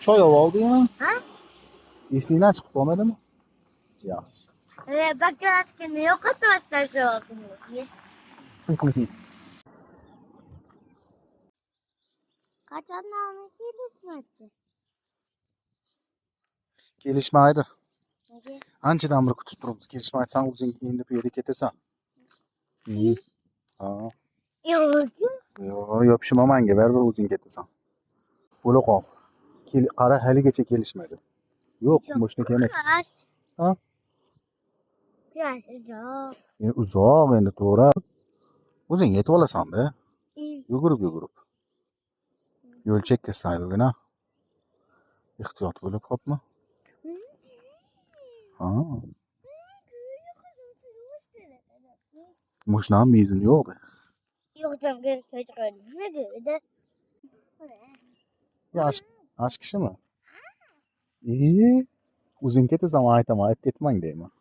Choy oldingmi? Ha? Esingdan chiqib qolmadimi? Yaxshi. Baklaskini yo'qotmasdan shu. Qachondan kelishmaydi? Kelishmaydi. Nega? Anchadan beri kutib turibmiz. Kelishmaydi, san o'zing endi bu yerda ketasan. Ha. Yo'q. Yo'q, yopishma manga, baribir o'zing ketasan. Bo'la qol. Qara, haligacha kelishmadi. Yo'q, moshina kelmaydi. Quyosh. Ha? Quyosh uzoq. Uzoq endi, to'g'ri. O'zing yetib olasan-da. Yugurib-yugurib. Yo'l chekkasidan yurgin-a. Ehtiyot bo'lib, xo'pmi? Ha. Moshinani benzini yo'q-da. Yo'q, nega? Yosh kishimi? O'zing ketasan, man aytaman, aytib ketmang deyman.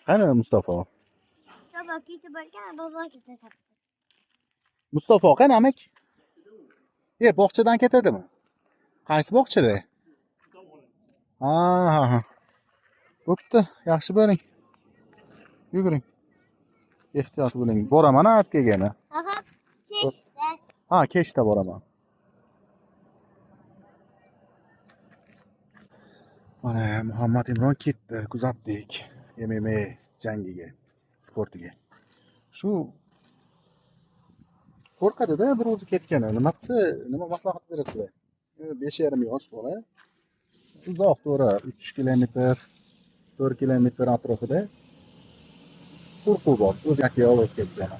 Qani Mustafo? Mustafo qani amak? Bog'chadan ketadimi? Qaysi bog'chada? Ha, ha, ha. Bo'pti, yaxshi bo'ling. Yuguring. Ehtiyot bo'ling. Boraman olib kelgani. Aha, kechda. Ha, kechda boraman. Mana Muhammad Imron ketdi, kuzatdik MMA jangiga, sportiga. Shu qo'rqadi-da bir o'zi ketgani. Nima qilsa, nima maslahat berasizlar? 5,5 yosh bola. Uzoq to'g'ri 3 kilometr, 4 kilometr atrofida qo'rquv bor. O'zi yolg'iz ketgani.